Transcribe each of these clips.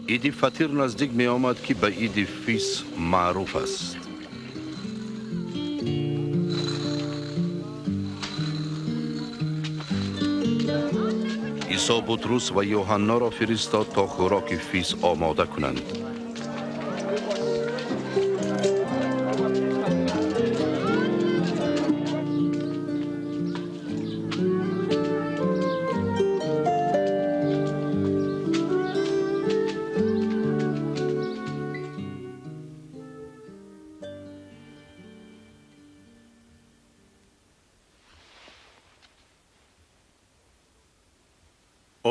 Иди Фатир наздик меомад, ки ба Иди Фис маъруф аст. Исо Бутрус ва Юҳанноро фиристод, то хӯроки Фис омода кунанд.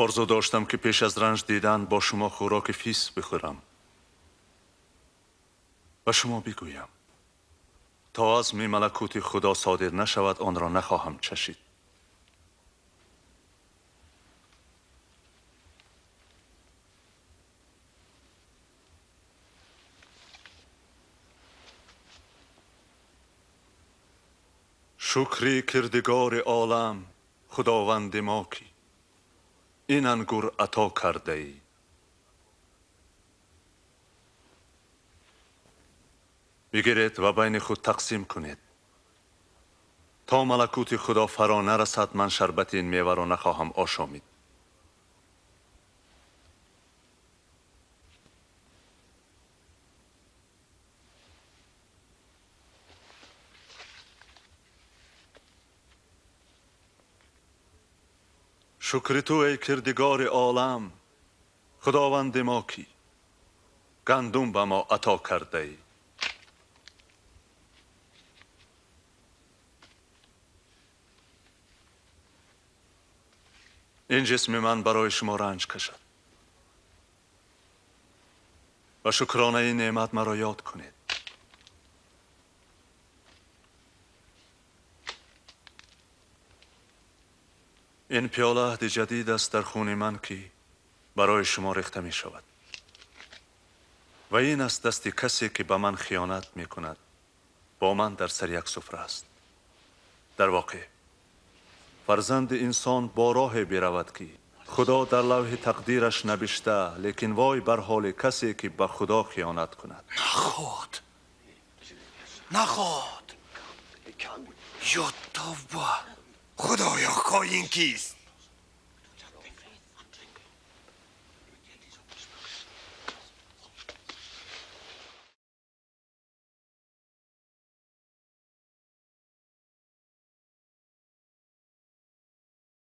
Орзу доштам, ки пеш аз ранҷ дидан бо шумо хӯроки Фис бихӯрам. Ба шумо бигӯям, то азми малакути Худо содир нашавад, онро нахоҳам чашид. Шукри кирдигори олам, Худованди мо, ки ин ангур ато кардаӣ. Бигиред ва байни худ тақсим кунед. То малакути Худо фаро нарасад, ман шарбати ин меваро нахоҳам ошомид. Шукри ту, эй кирдигори олам, Худованди мо, ки гандум ба мо ато кардаӣ. Ин ҷисми ман барои шумо ранҷ кашад ва шукронаи неъмат маро ёд кунед. Ин пиёла аҳди ҷадид аст дар хуни ман, ки барои шумо рехта мешавад. Ва ин аст дасти касе, ки ба ман хиёнат мекунад, бо ман дар сари як суфра аст. Дар воқеъ фарзанди инсон бо роҳе биравад, ки Худо дар лавҳи тақдираш навишта, лекин вой бар ҳоли касе, ки ба Худо хиёнат кунад. Наход, наход, ё тавба! Худоё, хоин кист?